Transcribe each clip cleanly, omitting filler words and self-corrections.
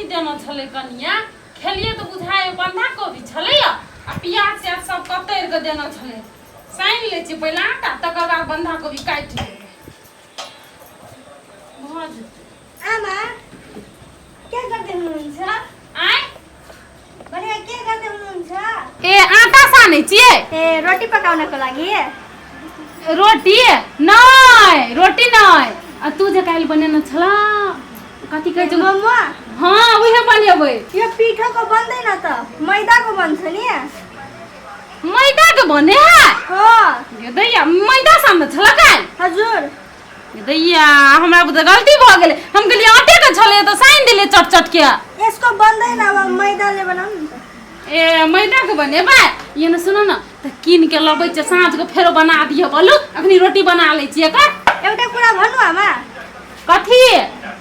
कथी देने छलै कनिया खेलियै तऽ बुझाइ बन्धा कोबी छलै आ प्याज त्याज सब कतरि कऽ देने छलै। सानि लै छियै पहिले आटा, तकर बाद बन्धा कोबी काटि लेबै, भऽ जेतै। आमा, के गर्दै हुनुहुन्छ? आँय? भने के गर्दै हुनुहुन्छ? ए, आटा सानै छियै। ए, रोटी पकाउनको लागि? रोटी नहि, रोटी नहि। आ तू जे काल्हि बनेने छला, कथी कहै छै? मोमो। हँ, उहे बनेबै। यो पिठोको बन्दैन त, मैदाको बन्छ नि। मैदाके बने है? हो। गे दैया, मैदा सानने छला काल्हि? हजुर। गे दैया, हमरा बुझे गलती भऽ गेलै। हम कहलियै आटे के छलै तऽ सानि देलियै चट चट के। यसको बन्दैन, अब मैदाले बनाउनु नि त। ए, मैदा के बनेबै? ये ने सुन न, तऽ कीन के लबै छियै, साँझ के फेरो बना दिअ। बोलू, अखनी रोटी बना लै छियै एकर। एउटा कुरा भन्नु आमा? कथी?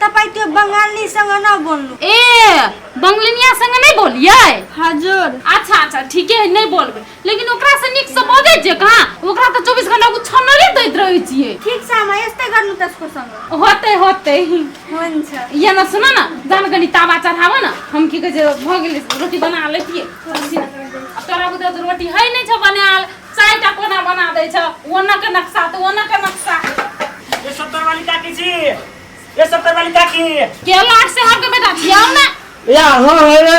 तपाईँ त्यो बङ्गालीसँग नबोल्नु। ए, बंगलिनिया संग नहि बोलियै? हजुर। अच्छा अच्छा, ठीके है, नहि बोलबै। लेकिन ओकरा से नीक से बजै छियै कहाँ? ओकरा तऽ 24 घंटा उछन्नरे दैत रहै छियै। ठिक छ आमा, यस्तै गर्नु त्यसकोसँग। होतै होतै। हुन्छ। ये न सुन न, जान कनि तावा चढ़ाब न। हम की कहै छै, भऽ गेलै, रोटी बना लेतियै। आ तोरा बुझा तऽ रोटी है नहि छौ बनायल, चारिटा कोना बना दै छ? ओना के नक्शा तऽ ओना के नक्शा। ये 70 वाली काकी जी, ये 70 वाली काकी। के लाट साहब के बेटा छियाउ ना? या हाँ है रे,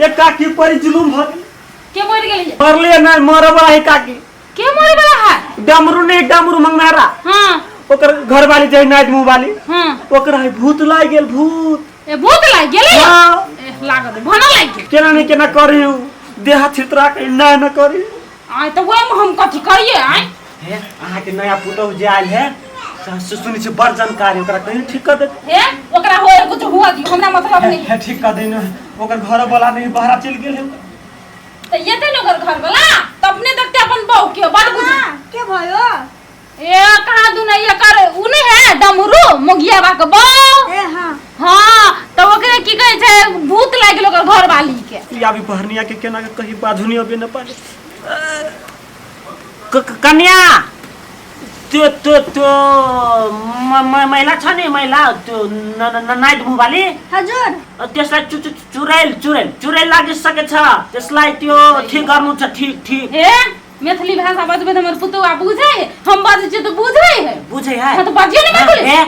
ये काकी पर जुलुम भ गेल। के मरि गेलै? मरले नहीं, मरे वाला है काकी। के मरे वाला है? डमरू नहीं, डमरू मंगनारा। हाँ। ओकर घर वाली जे नाइट मुंह वाली। हाँ। ओकरा है भूत लाग गेल, भूत। ए, भूत लाग गेलै? हाँ। ए, लागत भना लाग गेल। केना नहीं केना करी, देह छितरा के ना ना करी। आय, तऽ ओहिमे हम कथी करियै आय? हे, अहाँके नया पुतहु जे आयल है, से सुनै छी बड़ जानकारी, ओकरा कहीं ठीक कर देत। हे, ओकरा होए कुछ हुआ दियो, हमरा मतलब नहीं। हे, ठीक कर देने, ओकर घर वाला नहीं, बाहर चलि गेल है। तऽ एतै ने ओकर घर वाला तऽ अपने देखते अपन बहू के बड़ बुझ। आमा, के भयो? ए, कहाँ दुना एकर उ नहीं है डमरू मोगियाबा के बहू। ए हाँ। हाँ, तऽ ओकरे की कहै छै, भूत लागि गेल ओकर घर वाली के। ई आबी पहरनिया के केना के कही बाधुनी अबे न पाले। कन्या, त्यो त्यो त्यो महिला छ नि, महिला, त्यो नाइट मुवाली। हजुर। त्यसलाई चुरैल चुरैल चुरैल लागिसकेछ, त्यसलाई त्यो ठीक गर्नु छ, ठीक ठीक। हे, मैथिली भाषा बजबै तऽ हमर पुतोहु आ बुझै है? हम बजै छियै तऽ बुझै है? बुझै है। हाँ, तऽ बजियौ ने मैथिली। हे,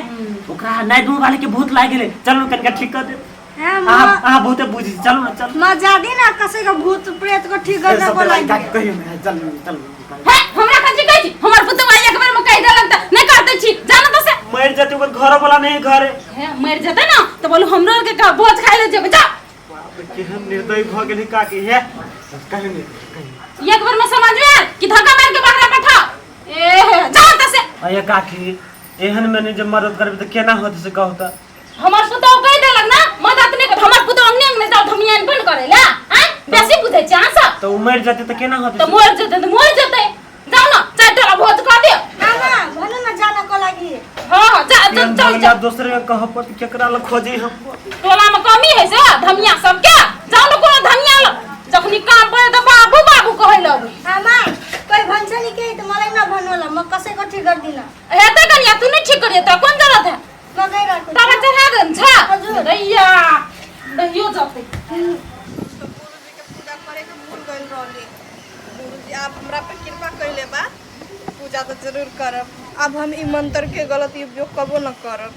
ओकरा नाइट मुवाली के भूत लागि गेलै, चलू कनिका ठीक कर देब। ए, म अहाँ बहुते बुझी, चलू न चलू। म जाँदिनँ कसैको भूत प्रेतको ठीक गर्नको लागि। कहियो न, चलू चलू। हे, हमरा कथी कहै छी? हमर पुतोहु एक बेर में कहि देलक तऽ नहि करते छी, जानो तऽ से। मरि जेतै, ओकर घर वाला नहीं घरे। हे, मरि जेतै ने तऽ बोलू हमरो आरके भोज खाइ लए जेबै, जा। बाप रे, केहन निर्दयी भऽ गेलै काकी। हे, कहियो नहि, कहियो। एक बेर में समझ में आयल कि धक्का मारि के बाहर पठाओ। ए, जाओ तऽ से। अये काकी, एहन में नहि जे मदद करबै तऽ केना होतै से कहू तऽ। हमर पुतोहु कहि देलक ना मदद नहि कर, हमर पुतोहु अंगने अंगने जाओ धमियान बन करै ला। आँय, बेसी बुझै छी अहाँ सब। तऽ ओ मरि जेतै तऽ केना होतै? तऽ मरि जेतै तऽ मरि जेतै। जाओ न, चारि टोला भोज कऽ दियौ। आमा, भन्नु न जानको लागि। हँ हँ, जा जा, केहन चल धनिया चल। दोसरे के कहऽ पड़तै, केकरा लग खोजी हम? टोला में कमी है से धमिया सबके? जाओ न कोनो धमिया लग, जखनी काम पड़े तऽ बाबू बाबू कहै लगै। आमा, कोही भन्छ नि केही त मलाई नभन्नु होला, म कसैको ठिक गर्दिनँ। हेतै कनिया, तू नहि ठीक करिए, तोरा कोन जरूरत है? म गइरहेको तावा छु। चढ़ा देन छ? हजुर। दैया दहियो जतै। तो गुरुजी के पूजा करे के भूल गइल रहली। गुरुजी आप हमरा पे कृपा कइले बा, पूजा तो जरूर करब। अब हम ई मंत्र के गलत उपयोग कबो न करब।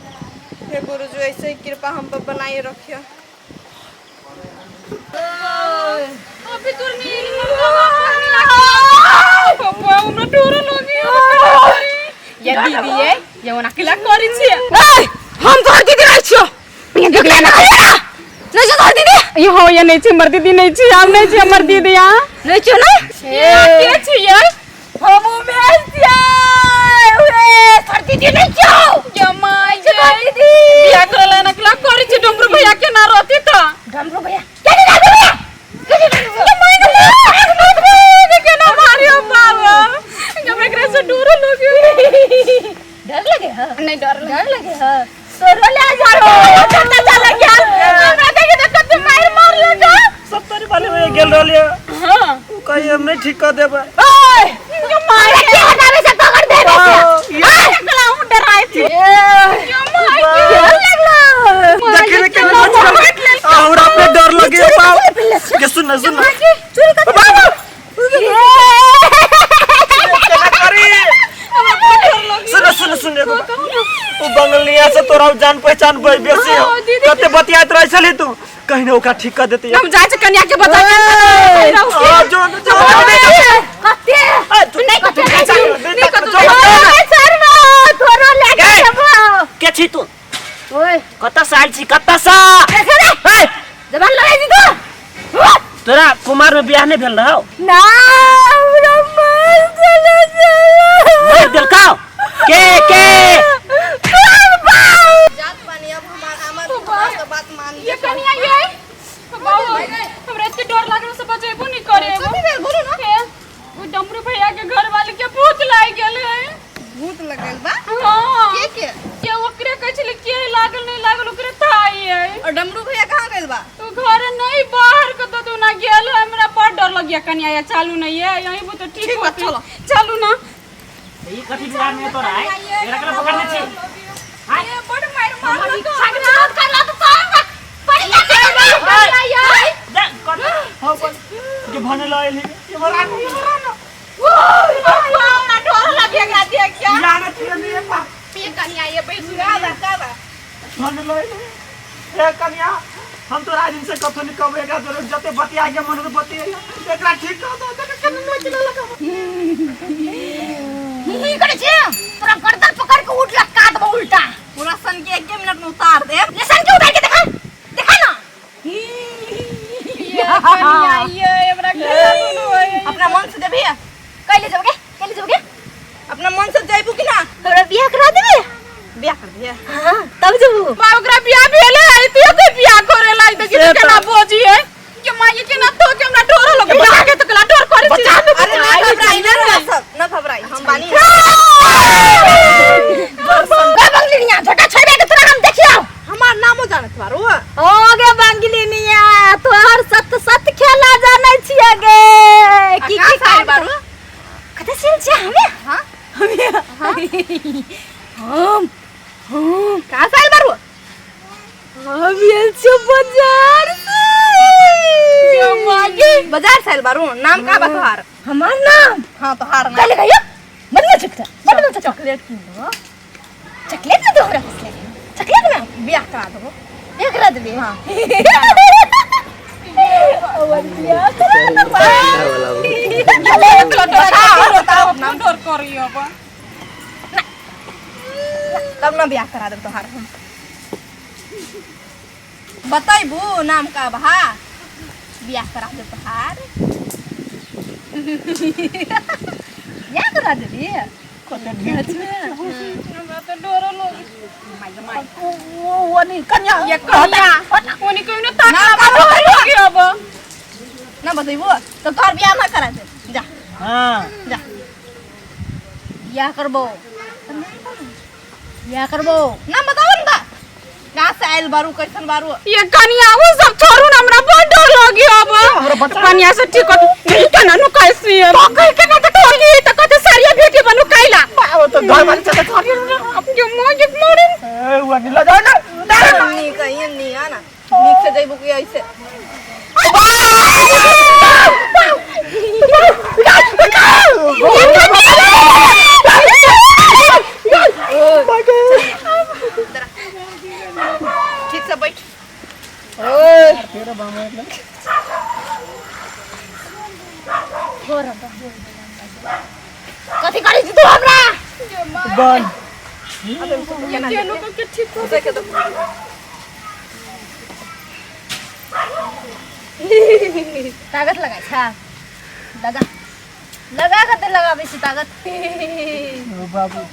हे गुरुजी, ऐसे ही कृपा हम पर बनाए रखिए। अभी तोर नील पप्पा हमरा डर लगे ये दीदी। ये ये ओना किला करी छी? ए, हम तोहर दीदी नहीं छियो। ये देख ले ना, नहीं छो तोहर दीदी। ये हो, ये नहीं छी हमर दीदी, नहीं छी हम, नहीं छी हमर दीदी। आ नहीं छियो ना? ये के छी? ये हम उमेश छियै। उहे तोहर दीदी नहीं छियो। ये my छो तोहर दीदी। बियाह करे ला एना किला करी छी? डमरू भैया के ना रहती त डमरू भैया के दीदी? डमरू भैया के दीदी? ये my गेलै, केना मारियो बाबा, हमरा एकरा से डर लगे। डर लगे है? नहीं डर लगे। डर लगे है? तोरो ले जा रो चलता चला गया, हमरा देखे त कते मार मार लगा। 70 वाले में गेल रहलियै। हां। ओ कही हम नहीं ठीक कर देबै। ओए ये my के हटावे से पकड़ देबे से। ये एकला हम डराई थी। ये my देखी ने केना हमरा। सुन सुन चोरी कथी बाबू केना करी सुन सुन सुन एगो बात। उ बंगलिया से तोरा जान पहचान बेसी हो हाँ, दीदी। कते बतियात रहे छली तू कहीं ने ओकरा ठीक कर देती हम जाइ छी कन्या के बता के आ, जो जो जो कते ए, तू नहीं कते नहीं नहीं नहीं कते जो ओए शर्मा तोरो ले के ए! जबो के छी तू ओए कतऽ से आयल छी कतऽ से देखो रे ए, जबान लड़ाई दी तो तोरा कुमार में बियाह नहीं भेल रहौ ना हमरा मार देले मारि देलकौ के जात बानी अब हमार हमर हमरा के बात मान ये कन्या ये बाबू हमरा एते डर लागल से बचेबो नहीं करे कथी भेल बोलू ना हे ओ डमरू भैया के घर वाले के भूत लाग गेल है भूत लगल बा हां के के ओकरे कहै छलै के लागल नहीं लागल ओकरे थाई है और डमरू भैया कहाँ गइल बा तो घर नहीं बाहर के तो ना गेल है हमरा बड़ डर लग गया कन्या ये चालू नहीं है यहीं वो तो ठीक ठीक बा, होती चलो। चलू ना ई कथी बिगाड़ में तोरा है एकरा केना पकड़ने छी ये बड़ मार मार विरोध करला तो सब पड़ी जा जा कट हां बोल के भने लायल है ये मरा ये मरा ना हमरा डर लग गया एकरा देख के लाना चाहिए नहीं पा ये कन्या ये बैसू का बा का बा भने लायल है ए कन्या हम तो राजिन से कथो नहीं कहबो एकरा जरूर जते बतिया के मन में बतिया एकरा ठीक कर दो त केना नहीं केना लगा ही करे छे तोरा गर्दन पकड़ के उठला काट दबो उल्टा पूरा सन के एक मिनट में उतार दे लेसन के उतार के देखा देखा ना ये कन्या ये हमरा घर सुनो है अपना मन से देबी कैले जबगे कैले जबगे अपना मन से जाइबू कि ना हमरा बियाह करा देबे बियाह कर दिए हां तब जबू बा ओकरा बियाह भेल है तो कोई बियाह करे ला देखी से तो केना बोजी है के माई के ना तो के हमरा डर लगे बचा के तो केना डर करे छी अरे ना घबराई ना ना सब ना घबराई हम बानी गे बंगलिनिया झोटा छोड़बे के तोरा हम देखियो हमार नामो जानत बारू ओ गे बंगलिनिया तोहर सत सत खेला जानै छियै गे की कहाँ की से आयल बारू कते सिल छियै हमे हां हमे हम हम कहाँ से आयल बारू हम आयल छियै बाजार से बाजार से आयल बारू नाम का बा तोहार हमार नाम हां तोहार नाम काले कहियो बदलो चुकता बदलो चुकता चॉकलेट किन दो चॉकलेट ना दो हमरा फसले चॉकलेट ना बियाह करा देबो एकरा देबे हां और बियाह करा देबो बताओ नाम डर करी अब तब ना बियाह करा देब तोहार हम बताइबू नाम का बा बियाह करा देब तोहार बियाह करा देबे हमरा तो डर लगे वो वो नहीं कन्या ये कन्या ओनी कोई ना ताकला ना, डर लगे अब ना बताइबू तो तोहार बियाह ना करा देब जा हां जा बियाह करबो बियाह करबो नाम बताओ ना कहाँ से आयल बारू कैसन बारू ये कन्या वो सब छोड़ू ना हमरा बड़ डर लगे अब कन्या से ठीक कर नहीं केना नु कैसी है पकड़ के ना तो ठोकी तो कते सारिया भेटी बनू कैला वो तो घर वाले चलते छोड़ जो मोज मोरे ए वो नहीं लगा ना नी कहीं नी आ ना नीक से जइबू कि ऐसे ठीक से बैठ कथी करै छी तू हमरा बन केनो के ठीक हो देखे तो ताकत लगा छा लगा लगा कते लगाबै छी ताकत बाबू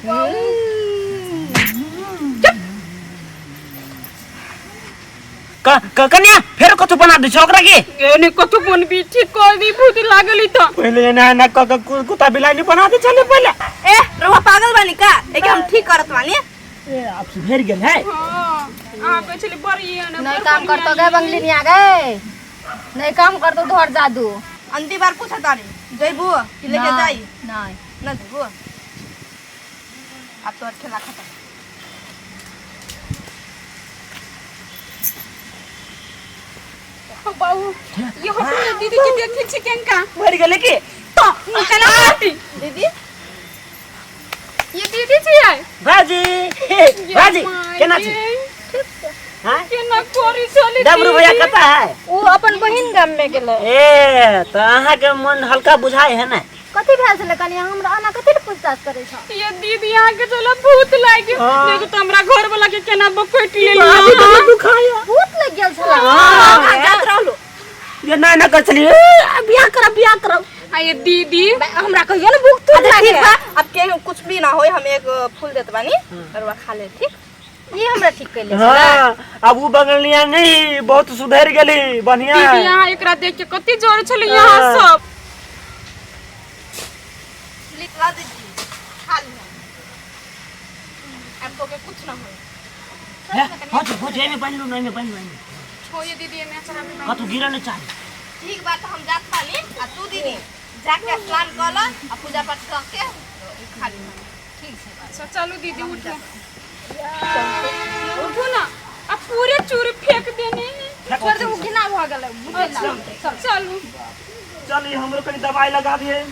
कन्या फेर कथू बना दै छौ ओकरा के एने कथू बनबी ठीक कर दी भूत लागल त पहले एना एना क के कुत्ता बिलाई नहीं बना दे चले पहले ए रउआ पागल बानी का एके हम ठीक करत बानी ए आप सुधर गेल है हां अहाँ कहै छली बड़ी एने नहीं काम करतो गे बंगलिनिया गे नहीं काम करतो तोहर जादू अंतिम बार पूछत तानी जइबू कि लेके जाई नहीं ना जइबू अब तोहर खेला खत्म बाबू ये हटू दीदी के देखै छी केनका मरि गेलै की तो केना काटी दीदी ये दीदी छियै भाजी भाजी केना छी हाँ केना करी चली डबरू भैया कतऽ है ओ अपन बहिन गाम में गेलै ए तऽ अहाँके मन हल्का बुझाइ है ने कथी भेल छलै कनि हमरा एना कथी लए पूछताछ करै छौ ये दीदी अहाँ के चला भूत लागि हाँ। देखो तो हमरा घर वाला के केना बकैट लेली दुखाया भूत लागि गेल छलै जात रहलो ये ना ना कर चलिए बियाह करब बियाह करब आ ये दीदी हमरा कहियो ने भूख तूख अच्छा ठीक लागे बा अब के कुछ भी ना होए हम एक फूल देत बानी और वह खा ले ठीक ये हमरा ठीक कैले हाँ अब वो बंगलिया नहीं बहुत सुधर गेली बढ़िया दीदी यहाँ एकरा देख के कते जोर छलै यहाँ हाँ। सब ला दीदी खा ली अब तो के कुछ ना होए हो हो एमे बन लू एमे बन लू एमे छोड़िए दीदी एमे अच्छा हमें कतौ गिरल नहीं चाही ठीक बा तो हम जात बानी आ तू दीदी जाके स्नान कर ल आ पूजा पाठ करके खा ली अच्छा चलो दीदी उठो उठो ना अब पूरे चूर फेंक देने हैं छोड़ दे उ घिना भऽ गेलै चलू चल हमरो कनी दवाई लगा दिए।